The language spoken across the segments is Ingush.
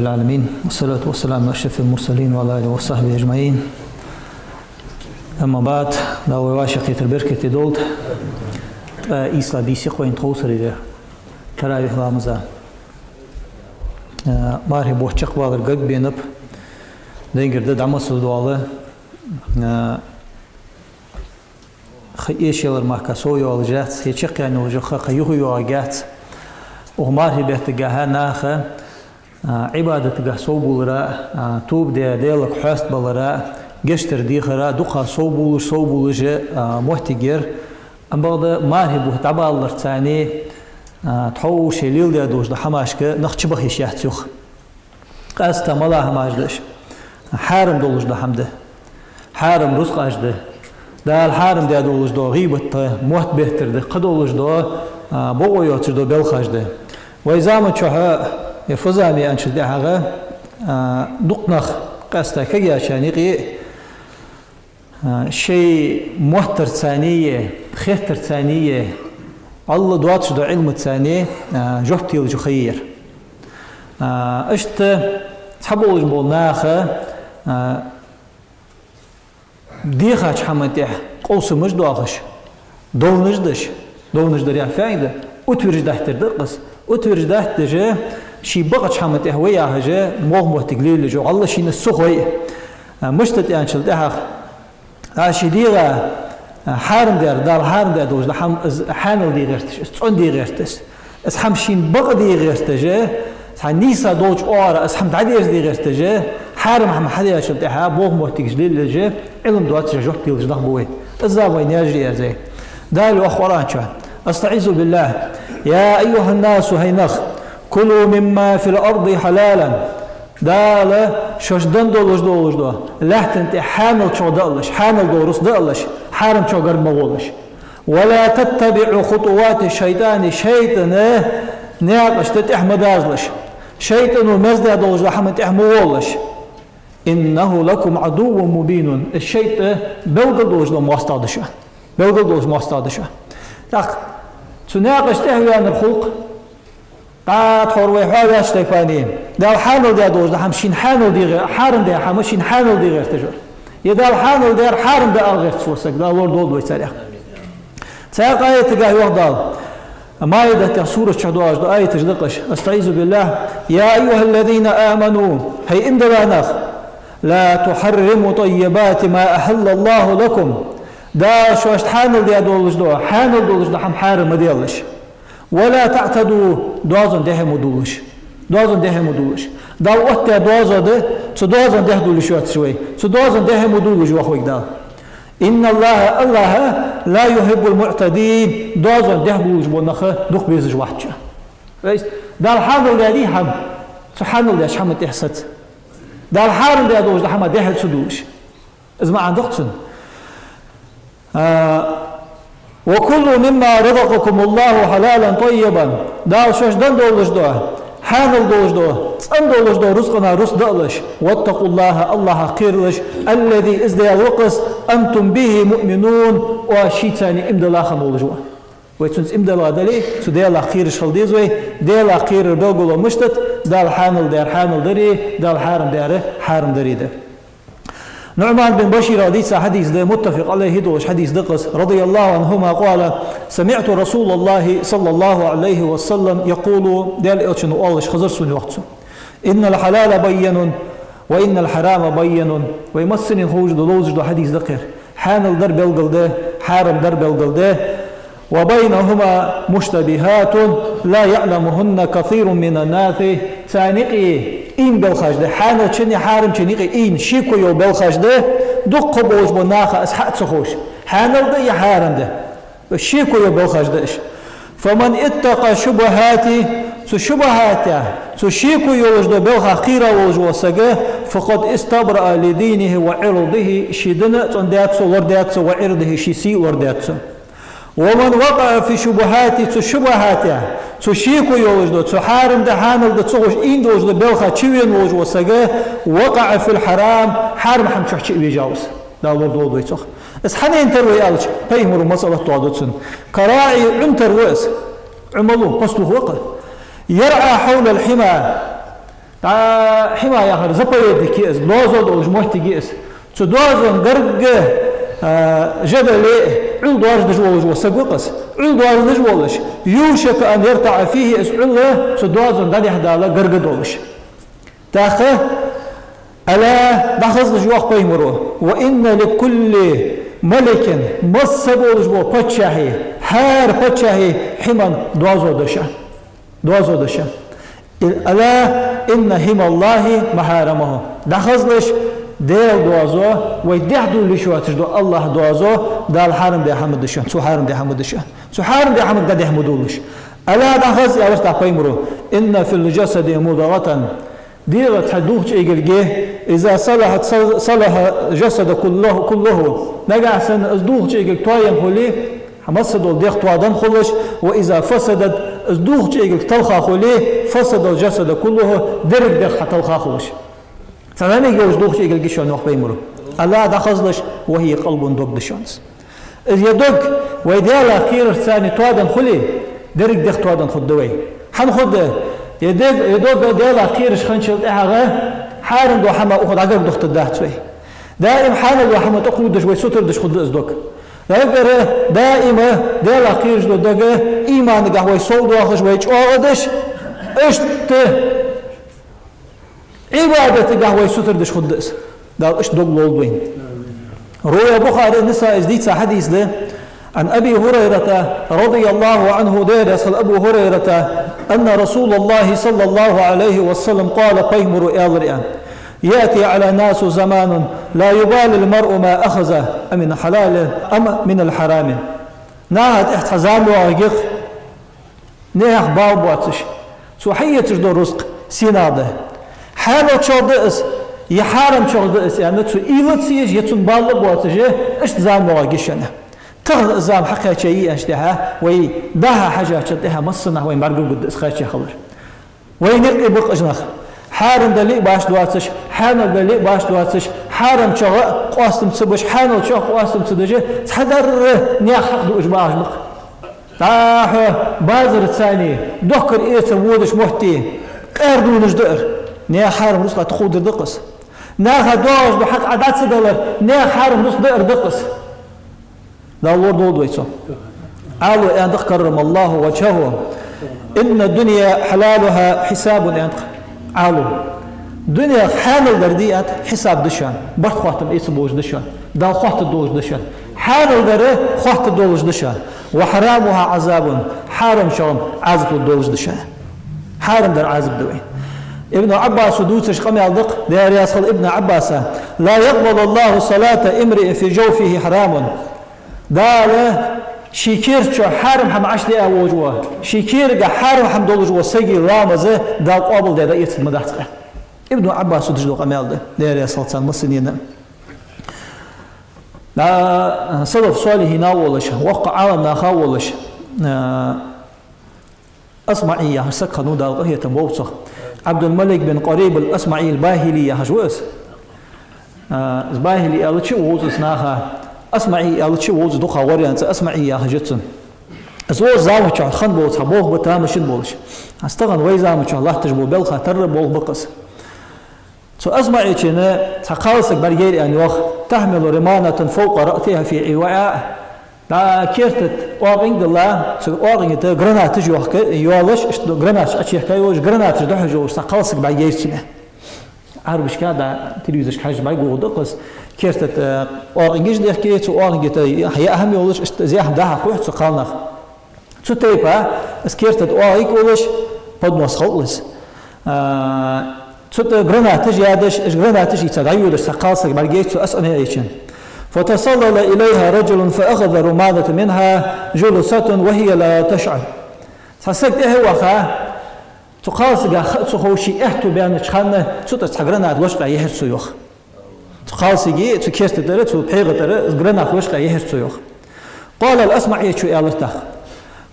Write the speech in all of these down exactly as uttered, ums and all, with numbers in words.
العالمين، والصلاة والسلام على أشرف المرسلين وعلى آله وصحبه أجمعين. أما بعد, Дала вай вӀашагӀкхетар беркате долда. Ткъаь ийслагӀа бийса я-кх вайна тховсарера таравихь ламаза. Э, мархий бутт чакхбалар гаргабеннаб, дайнгара ди дӀа массадоал, э, ха эшаялар мара совйоалаш яц, е чакхъяьнна йолаш йола ха кхы юхайоагӀаргьяц. Укх мархий беттагахьа наха, а, Ӏибадатагахьа совбувлара, а, тоба де, Даьлага хьестабалара, гештдар дехара дукха совбувлаш, совбувлаш, а, моттиг яр. Амма бакъда мархий бутт дӀабаларца, а, тхьовра шоай леладаь долаш дола хӀамашка нах чубаха йиш яц юха. Къаьстта малагӀа хӀамаш да уж? Хьарам долаш дола хӀама да. Хьарам рузкъаш да. Дала хьарам даь долаш дола гӀийбат да, мотт беттар да, кхыдолаш дола, а, бокъо йоацаш дола белхаш да. Вай заман чухь, е фу зама я аьнначул тӀехьагӀа, а, дукха нах, къаьстта кагий яьчарна юкъе, а, шоай моттарца а, хеттарца а, Аллах доацаш дола Ӏилмаца а, а, жоп телаш ха яр. А, иштта цхьаболаш бола наха, а, дехача хӀаман тӀехьа къовсамаш доахаш, довнаш деш, довнаш дар яхар фу да, утверждать дар да-кх из. Утверждать деш, ший бакъача хӀаман тӀехьа ва яхаш, мох моттиг лелаеш, Аллах шийна ца хой. А, мишта да аьнначул тӀехьагӀа, а, ший дегӀа, а, хьарам дар, Дала хьарам даь долаш дола хӀама, из хьанал де гӀерташ, из цӀенде гӀерташ. Из хӀама шийна бакъде гӀерташ, цхьа нийса долча оагӀорахьа из хӀама дӀадерзаде гӀерташ, хьарам хӀама хьадаьчул тӀехьагӀа мох моттигаш лелаеш, Ӏилма доацаш жоп телаш нах ба вай. Из да вайна яжа ерзай. Дала йоах Къуръан чу: أستعيذ بالله. يا أيها الناس, хӀай нах, كلوا مما في الأرض حلالا. Дала шоашта денна долаш долаш дола лаьттан тӀа хьанал чӀоагӀа даалаш, хьанал дола рузкъа даалаш, хьарам чӀоагӀа гарга ма гӀолаш. ولا تتبعوا خطوات الشيطان, шайтӀан наькъашта тӀехьа ма дазалаш. ШайтӀано меза даь долаш дола хӀаман тӀехьа ма гӀолаш. إنه لكم عدو مبين. Из шайтӀа белгала долаш дола моастагӀа да шоана. Белгала долаш моастагӀа да шоана. ТӀаккха цу наькъашта тӀехьа ваьннар хул-кх. ТӀаккха тхьовра вай хьоаваьча тайпане, Дала хьанал даь долаш дола хӀама шийна хьанал де гӀер-, хьарам даь хӀама шийна хьанал де гӀерташ вар. Е Дала хьанал даьр хьарам да ала гӀерташ вола саг, Дала лорадолда вай царех. Цхьаькха аятагахьа йоах Дала, Маида тӀа сурата чу доагӀаш дола аяташ да-кх уж. أستعيذ بالله. يا أيها الذين آمنوا, хӀай иман дилла нах, لا تحرموا طيبات ما أحل الله لكم. Дала шоашта хьанал даь долаш дола, хьанал долаш дола хӀама хьарам ма делаш. ولا تعتدوا, доазон дехьа ма довлаш. Доазон дехьа ма довлаш. Дала оттадаь доазув да, цу доазон дехьа довлаш воацаш вай. Цу доазон дехьа ма довлаш, йоах вайга Дала. إن الله, Аллахӏ, لا يحب المعتدين, доазон дехьа довлаш бола нах дукха безаш вац Ше. То есть, Дала хьанал даь дий хӀама, цу хьанал даьча хӀаман тӀехьа саца. Дала хьарам даь долаш дола хӀама дехьа ца довлаш. Из маӀан да-кх цун. А, وكلوا مما رزقكم الله حلالا طيبا. Дала шоашта денна долаш дола, хьанал долаш дола, цӀена долаш дола рузкъанах рузкъа даалаш. واتقوا الله, Аллахӏах кхералаш. الذي, из Даьла ва-кх из, أنتم به مؤمنون, оаш шийца иман дилла хинна волаш ва. Вай цунца иман дилла дале, цу Даьлах кхераш хила деза вай. Даьлах кхерара белгало мишта да? Дала хьанал даьр хьанал дари, Дала хьарам даьр хьарам дари да. НуӀман бин Баширал дийца хьадис да, متفق عليه долаш хьадис да-кх из, رضي الله عنهما قال: سمعت رسول الله صلى الله عليه وسلم يقول, Даьла Элчано оалаш хезар сона, йоах цо: إن الحلال بين وإن الحرام بين. Вай массанена ховш дола, ловзаш дола хьадис да-кх ер. Хьанал дар белгала да, хьарам дар белгала да. وبينهما مشتبهات لا يعلمهن كثير من الناس. Царна юкъе ийна белхаш да, хьаналчунни хьарамчунни юкъе ийна, шеко йола белхаш да, дукха болаш бола наха из хьа а ца ховш. Хьанал да е хьарам да? Шеко йола белхаш да уж. فمن اتقى الشبهات, цу шубхьатех, цу шеко йолаш дола белхах кхера волаш вола саг, فقد استبرأ لدينه وعرضه, ший дин а цӀендаьд цо, лорадаьд цо, وعرضه, ший сий а лорадаьд цо. ومن وقع في الشبهات, цу шубхьатех, цу шеко йолаш дола, цу хьарам да, хьанал да ца ховш ийна долаш дола белхах чувена волаш вола саг, وقع في الحرام, хьарам хӀама чу чу а вежав из. Дала лорадолда вай цох. Из хьанна тара ва аьлча, Пайхамара масал доаладу цун. كالراعي, Ӏун тара ва из. Ӏу малув, пастух ва-кх. يرعى حول الحمى. ДӀа хӀима яхар заповедник я из, доазув долаш моттиг я из. Цу доазон гарга, а, жа дале, Ӏул доаржадеш волаш вола саг ва-кх из. Ӏул доаржадеш волаш, «يوشك أن يرتع فيه», из Ӏул цу доазон дӀадехьа дала гарга долаш. ТӀаккха, «ألا», дӀахазалаш, йоах пайхамаро, «وإن لكل ملك», масса болаш бола паччахьа, хӀара паччахьа хӀиман доазув да шоана. Доазув да шоана. «ألا إن حمى الله محارمه». ДӀахазалаш, Даьла доазув, вай дехьа дуллаш йоацаш дола АллахӀа доазув, Дала хьарам даь хӀама да шоана, цо хьарам даь хӀама да шоана. Цо хьарам даь хӀамага дӀадехьа ма дуллаш. «ألا», дӀахаза, аьлар тӀаккха пайхамаро, «إن في الجسد مضغة». ДегӀа цхьа дулх чӀегилг я, «إذا صلحت صلح الجسد كله، كله». Нагахьа санна из дулх чӀегилг тоаенна хуле, масса дола дегӀ тоаденна хулаш, «وإذا فسدت», из дулх чӀегилг талха хуле, «فسد الجسد كله», деррига дегӀ хьаталха хулаш. Цхьа зӀамига йолаш дулх чӀегилг я шоана, йоах пайхамаро. «ألا», дӀахазалаш, «وهي القلب», дог да шоана из. Из ер дог вай Даьлах кхерарца тоаденна хуле, деррига дегӀ тоаденна хургда вай. ХӀана хургда? Ер дог, ер дог Даьлах кхераш хинначул тӀехьагӀа хьарам дола хӀама укхо дӀагаргадохийтаргдац вай. Даим хьанал дола хӀама тӀакхувдаш, вай сутара деш хургда из дог. Дагара даим Даьлах кхераш дола дог иманагахьа вай совдоахаш, вай чӀоагӀа деш, иштта Ӏибадатагахьа вай сутара деш хургда из. Дала иштта дог лолда вайна. روى البخاري والنسائي, из дийца хьадис да, عن أبي هريرة رضي الله عنه, Даьла раьза хилва Абу ХӀурайрата, أن رسول الله صلى الله عليه وسلم قال, пайхамаро аьлар, аьнна: «يأتي على الناس زمان لا يبالي المرء ما أخذ أمن حلال أم من حرام». Наха тӀехьа цхьа зама йоагӀаргья-кх, наьха бала боацаш, цо хьаэцаш дола рузкъа сенах да, хьанал чӀоагӀа да из, е хьарам чӀоагӀа да из, аьнна, цо уйла ца еш, е цунна бала боацаш, иштта зама йоагӀаргья шоана. Тахан из зама хьакхаьча йиъанча тӀехьа, вай дӀа-хьа хьежачул тӀехьа массанахьа вайна бӀаргагургда из кхаьча хилар. Вайна юкъе ба-кх уж нах. Хьарам дале а башха доацаш, хьанал дале а башха доацаш, хьарам чӀоагӀа а къоастам ца беш, хьанал чӀоагӀа а къоастам ца деш, цхьадарра наьха хьакъ дуаш багӀаш ба-кх. ДӀахо базарца, дохкар эца водача метте къаьра дувнаш даар, наьха хьарам рузкъа тӀакхувдар да-кх из. Наха доагӀаш дола хьакъ Ӏа дӀа ца далар, наьха хьарам рузкъа даар да-кх из. Дала лорадолда вай цох. Ӏалу аьннад-кх, كرم الله وجهه: «إن الدنيا حلالها حساب», аьннад-кх Ӏалу. Дунен хьанал дар да, аьннад, хьисаб да шоана, барт-хоаттам эца болаш да шоана, Дала хоаттаргдолаш да шоана. Хьанал дар хоаттаргдолаш да шоана. «وحرامها عذاب», хьарам чӀоагӀа Ӏазап лургдолаш да шоана. Хьарам дар Ӏазап да вайна. Ибн Ӏаббаса дувцаш къамаьл да-кх, Даьла раьза хилва Ибн Ӏаббаса: «لا يقبل الله صلاة امرئ في جوفه حرام». Дала ший керта чу хьарам хӀама Ӏочудиа волаш вола, ший керага хьарам хӀама долаш вола сага ламаз Дала къоабалдаь дӀаэцаргдац-кх. Ибн Ӏаббаса дувцаш дола къамаьл да, Даьла раьза хилва царна массанена. Да, салаф-солихӀина волаш, воккха Ӏаламнаха волаш, а, АсмаӀи яхаш саг хиннав, Дала къахетам болба цох. Ӏабдул-Малик бин Къариб ал-АсмаӀи ал-Бахили яхаш ва из. А, из Бахили аьлча а вовз из наха, АсмаӀи аьлча а вовз из, дукха гӀор яьннай цӀи, АсмаӀи яхаш я цун. Из вовзача заман чухь хинна бола цхьа болх ба тамашийна болаш. Аз тахан вай заман чухь латташ бола балха тарра болх ба-кх из. Цу АсмаӀийчоа цхьа кхалсаг бӀаргаяйр, аьнна, йоах: «تحمل رمانة فوق رأسها في وعاء». ДӀа керта тӀа оагӀонга дилла, цу оагӀонга тӀа гранаташ йохка-, йолаш, иштта гранаташ Ӏочуехка йолаш, гранаташ дӀахьош йолаш цхьа кхалсаг бӀаргаяйр цунна. Ӏарбашка, да, телевизорашка хьежача бӀаргагургда-кх из, керта тӀа оагӀонгаш дехке, цу оагӀонга тӀа яа хӀама йолаш, иштта зехьа дӀа-хьа кхухь цу кхалнаха. Цу тайпара из керта тӀа оагӀонга волаш, поднос хилар из. А, цу тӀа гранаташ ядеш, уж гранаташ ийца дӀайодаш цхьа кхалсаг бӀаргаяйр цу АсмаӀийчоа. «فتسلل إليها رجل فأخذ الرمانة منها جلسة وهي لا تشعر». Цхьа саг тӀехьа ваха, цу кхалсага ха ца ховш, ший аьттув баьннача хана цу тӀа цхьа граната лочкъаяь яхьар цо, йоах. Цу кхалсага, цу керта тӀара, цу пхьегӀа тӀара граната лочкъаяь яхьар цо, йоах. قال, АсмаӀийчо аьлар тӀаккха: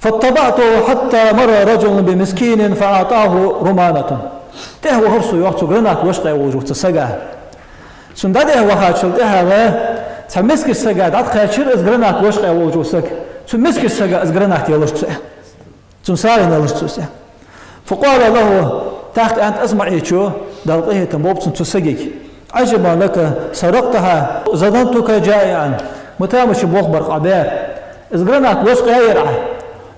«فاتبعته حتى مر رجل بمسكين فأعطاه رمانة». ТӀехьа вахар со, йоах, цу граната лочкъаяь волаш волча сага. Цунна дӀатӀехьа вахачул тӀехьагӀа цхьа мискача сага дӀатӀакхаьчар из граната лочкъаяь волаш вола саг. Цу мискача сага из граната елар цо. Цунна сагӀийна елар цо из. «فقال له: ТӀаккха аьннад АсмаӀечо, Дала къахетам болба цунна, цу сагага: «عجبا لك، سرقتها، ظننتك جائعا». Ма тамаш я, бохабар, Ӏа баьр. Из граната лочкъаяьяр Ӏа,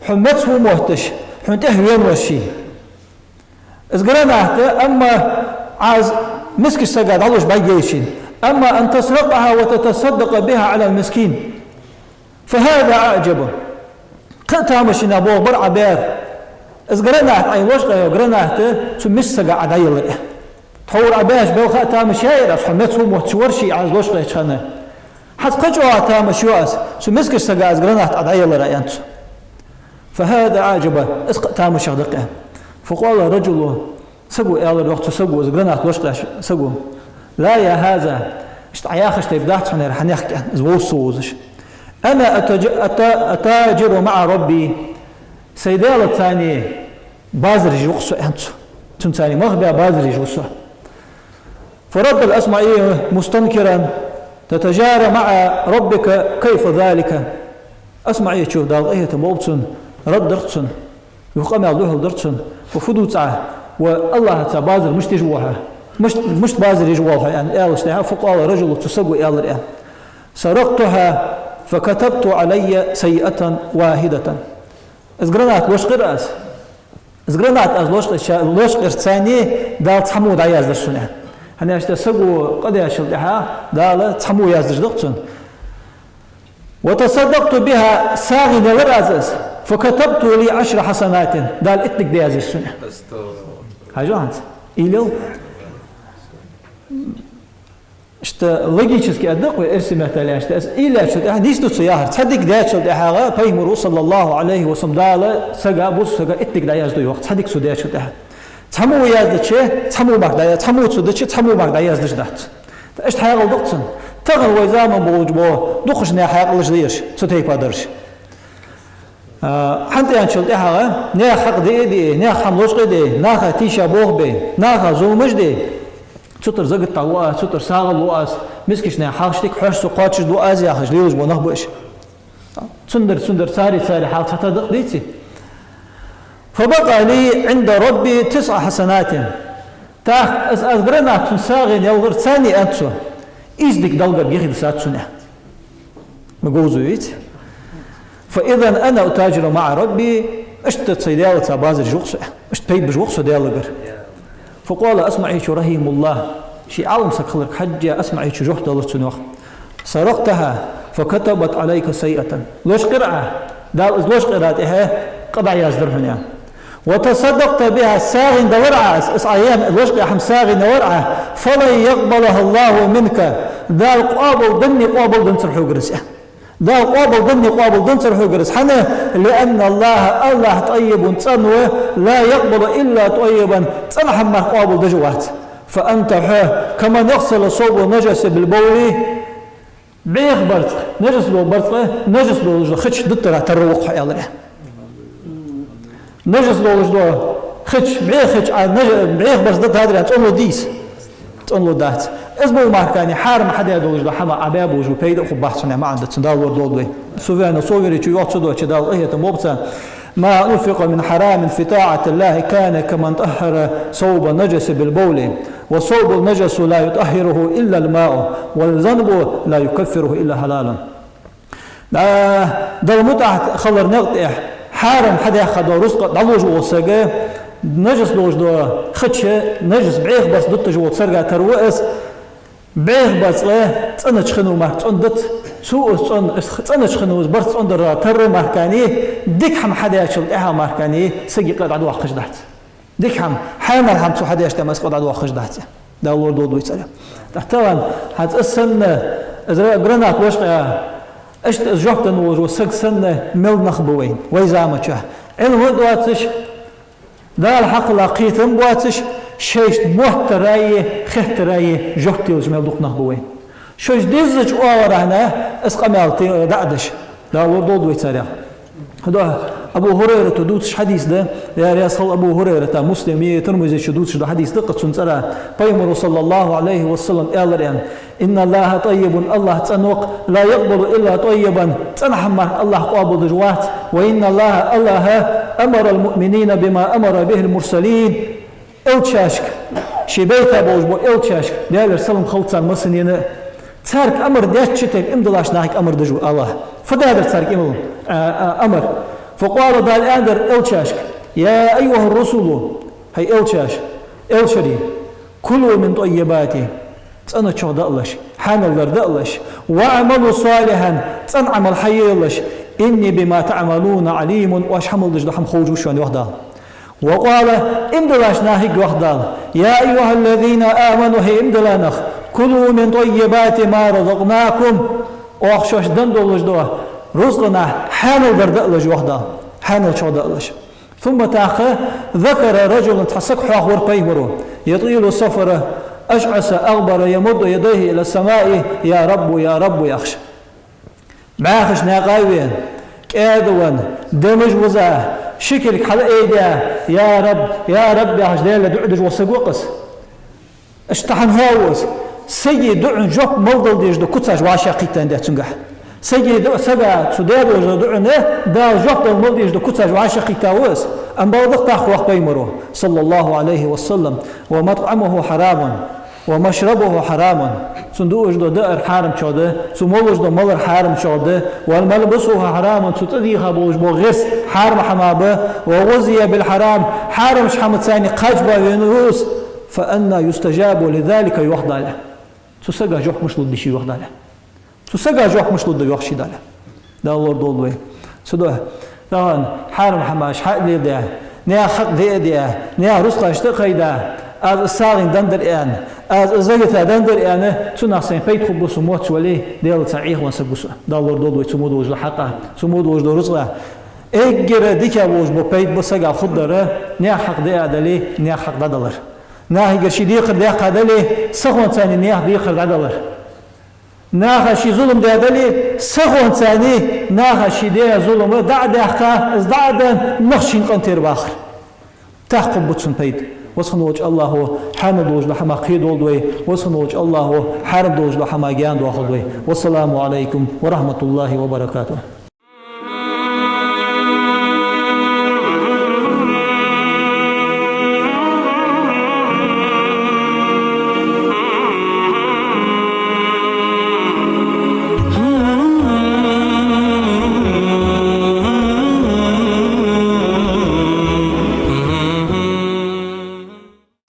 хьо меца ва мотташ, хьона тӀехьа вена ва ше. Из граната, амма Ӏа из мискача сага дӀалуш бӀаргайайра шийна. «أما أن تسرقها وتتصدق بها على المسكين، فهذا أعجب». Кхы а тамаш я, бохабар, Ӏа баьр. Из граната, Ӏа лочкъаяь йола граната, цу мискача сага Ӏа дӀаеллар. Тхьовра Ӏа баьча балха а тамаш яьяр аз, хьо меца ва мотташ вар ше Ӏа из лочкъаяьча хана. ХӀанз кхы а чӀоагӀа тамаш я аз, цу мискача сага из граната Ӏа дӀаеллар, аьннад цо. «فهذا أعجب», из кхы а тамашех да-кх, аьнна. «فقال الرجل», саго аьлар йоах, цу саго, из граната лочкъаяьча саго: «لا يا هذا», иштта Ӏа яхаш тайпа дац хьона ер, хьанехк, аьнна, из вовза ца вовзаш. «أنا أتج-، أت-، أتاجر مع ربي», сай Даьлаца базар еш ва-кх со, аьннад цо. Цунца мах баь базар еш ва со. «فرد الأصمعي مستنكرا: تتجارى مع ربك، كيف ذلك؟» АсмаӀечо, Дала къахетам болба цунна, рад даьд цунна, юха къамаьл духьал даьд цунна: «Ва фу дувц Ӏа, ва АллахӀаца базар мишта еш воал хьо? Мишта, мишта базар еш воал хьо?» — аьнна, аьлча тӀехьа, «فقال الرجل», цу саго аьлар, аьнна: «سرقتها فكتبت علي سيئة واحدة». Из граната лочкъаяьр аз. Из граната аз лочкъаяьча, лочкъаяьрца Дала цхьа во дӀаяздаьр сона, аьнна. ХӀана аьлча саго къа даьчул тӀехьагӀа Дала цхьа во яздеш да-кх цунна. «وتصدقت بها», сагӀийна еллар аз из. «فكتبت لي عشر حسنات», Дала итт дика дӀаяздир сона. Хьажал хӀанз. Уйла ел. Иштта логически а да-кх вай, эрсий меттала аьлча, из уйла ечул тӀехьагӀа нийса да цо яхар. Цхьа дика даьчул тӀехьагӀа Пайхамаро, صلى الله عليه وسلم, Дала сага, бусалба сага итт дика дӀаязду йоах, цхьа дика цо даьчул тӀехьагӀа. Цхьа во яздича, цхьа во мара дӀая-, цхьа во цо дича, цхьа во мара дӀаяздеш дац. Иштта хьаькъал да-кх цун. Тахан вай заман болча бо дукхача наьха хьаькъалаш да ераш, цу тайпара дараш. А, хӀана аьлча тӀехьагӀа наьха хьакъ диа а дии, наьха хӀама лочкъа а дий, наха тийша болх бий, наха зуламаш дий, цу тӀара закат дӀалу аз, цу тӀара сагӀа лу аз, мискача наьха хьалхашка дика хьош цу кхоачашду аз яхаш лелаш бола нах ба уж. Цудухьа, цудухьа цари, цари хьал цхьатарра да-кх, деций? «فبقي لي عند ربي تسع حسنات». ТӀаккха аз, аз гранат цунна сагӀийна яларца, аьннад цо, ийс дика Далла гарга хьадисад сона. Ма говза вий из? «فإذا أنا أتاجر مع ربي», иштта сай Даьлаца базар еш ва-кх со, иштта пайда беш ва-кх со Даьлагара. «فقال الأصمعي رحمه الله», ший Ӏалам саг хиларга хьежжа АсмаӀечо жоп делар цунна, йоах: «سرقتها فكتبت عليك سيئة». Лочкъаяьр Ӏа, Дала из лочкъаяьрца тӀехьа къа дӀаяздир хьона, аьнна. «وتصدقت بها», сагӀийна далар Ӏа из, из Ӏа яь лочкъаяь хӀама сагӀийна ялар Ӏа, «فلن يقبلها الله منك», Дала къоабалданне къоабалданзар хьогара из, аьнна. Дала къоабалданне къоабалданзар хьогара из. ХӀана? «لأن الله», АллахӀ, «طيب», цӀена ва, «لا يقبل إلا طيبا», цӀена хӀама мара къоабалдеш вац. «فأنت», хьо, «كمن اغسل ثوب النجس بالبول», бӀеха барзкъа, нажас дола барзкъа, нажас долаш дола хи чу диттара тарра ва-кх хьо, аьлар. Нажас долаш дола хи чу, бӀеха хи чу Ӏа нажа-, бӀеха барзкъа диттадар, цӀенлургдий из? ЦӀенлургдац. Из бола мара хьарам хьадаь долаш дола хӀама Ӏа баь болаш ба, пайда а хургбац цунна, маӀан да цун, Дала лорадолда вай. Суфьяну Соврийс чу йоах цу доаца, Дала къахетам болба цунна: «ما أنفق من حرام في طاعة الله كان كمن طهر ثوب النجس بالبول، والثوب النجس لا يطهره إلا الماء، والذنب لا يكفره إلا حلال». Да, Далла мутӀахьа хилар никъ тӀехь хьарам хьадаьха дола рузкъа дӀалуш вола саг, нажас долаш дола хи чу нажас бӀеха барзкъа дитташ волча сарга тарра ва из. БӀеха барзкъа цӀенача хинна мара цӀендац, цу из цӀен-, из цӀенача хинна из барзкъа цӀендара тарра мара, дика хӀама хьадаьчул тӀехьа мара, сага къа дӀадоаккхаш дац. Дика хӀама, хьанал хӀама цо хьадаьчул тӀехьа из къа дӀадоаккхаш дац. Дала лорадолда вай царех. ТӀаккха тахан хӀанз из санна, из ра-, гранат лочкъаяь, иштта из жоп денна волаш вола саг санна мел нах ба вайна, вай заман чухь. Ӏилма а доацаш, Дала хьакхалла кхетам а боацаш, шоашта моттараи хеттараи жоп делаш мел дукха нах ба вайна. Шоаш дезача оагӀорахьа из къамаьл те-, дӀа а деш. Дала лорадолда вай царех. ХӀанз Абу ХӀурайрата дувцаш хьадис да, я, раьза хилва Абу ХӀурайрата, Муслима, Тирмизечо дувцаш дола хьадис да-кх цун цӀерагӀа. Пайхамаро, صلى الله عليه وسلم, аьлар, аьнна: «إن الله طيب», АллахӀ цӀена ва-кх, «لا يقبل إلا طيبا», цӀена хӀама мара АллахӀ къоабалдеш вац, «وإن الله», АллахӀа, «أمر المؤمنين بما أمر به المرسلين», элчашка, ший байтах болаш бола элчашка, Даьлера салам хилда царна массанена, царга амар деча тайпара иман диллача нахага амар деш ва АллахӀ. Фу даьдар царга иман, а, а, амар? فقال, Дала аьннадар элчашка: يا أيها الرسل, хӀай элчаш, элчарий, كلوا من الطيبات, цӀеначох дӀаалалаш, хьанал дар дӀаалалаш, واعملوا صالحا, цӀена Ӏамал хьаелалаш, إني بما تعملون عليم, оаш хьа мел деш дола хӀама ховш ва шоана, йоах Дала. وقال, иман диллача нахага йоах Дала: يا أيها الذين آمنوا, хӀай иман дилла нах, كلوا من طيبات ما رزقناكم, оаха шоашта денна долаш долча рузкъанах хьанал дар дӀаалалаш, йоах Дала, хьаналчох дӀаалалаш. ثم, тӀаккха, ذكر رجلا, цхьа саг хьоахавир пайхамаро, يطيل السفر أشعث أغبر يمد يديه إلى السماء يا رب يا رب яхаш. БӀаьхаш наькъа а вена, кӀаьда венна, демаш вуза, ши кулг хьалаайдаь, يا رب يا رب яхаш, Даьлага дуӀа деш вола саг ва-кх из. Иштта хьан хьо ва из? Сага дуӀан жоп мел дала дезаш дола куц вӀашагӀкхийттад цунгахь. Сага ду-, сага цу Даьла вожа дуӀан Дала жоп дала мел дезаш дола куц вӀашагӀкхийтта ва из. Амма бакъда-кх тӀаккха, йоах пайхамаро, صلى الله عليه وسلم: ومطعمه حرام ومشربه حرام. Цун дуаш дола даар хьарамчох да, цо молаш дола малар хьарамчох да, وملبسه حرام, цо цӀадийха болаш бола гӀирс хьарама хӀама ба, وغذي بالحرام, хьарамча хӀамаца кхачба вена ва из, فأنى يستجاب لذلك, йоах Дала. Цу сага жоп мишта лургда ший, йоах Дала. Цу сага жоп мишта лургда, йоах ший Дала. Дала лорадолда вай. Цудухьа, тахан хьарам хӀамаш хьа а леладаь, наьха хьакъ диа а диа, наьха рузкъаш тӀа а кхайда, аз из сагӀийна деннадар аьнна, аз из заката деннадар аьнна, цунах сайна пайда хургба со мотташ вале, Даьлаца Ӏехавенна саг ва со. Дала лорадолда вай цу мо долаш дола хьакъах, цу мо долаш дола рузкъах. Эггара дика болаш бола пайда ба сага хургдар наьха хьакъ диа а дале, наьха хьакъ дӀадалар. Нахагара ший декхар даьккха дале, сахонца наьха декхар дӀадалар. Наха ший зулам даь дале, сахонца наха ший даь зулам дӀа а даьккха, из дӀа а денна, нах шийна къинтӀера вахар. ТӀаккха хургба цун пайда. Веза хинна волча АллахӀо хьанал долаш дола хӀамах кхедолда вай, Веза хинна волча АллахӀо хьарам долаш дола хӀамах гаьна доахалда вай. والسلام عليكم ورحمة الله وبركاته.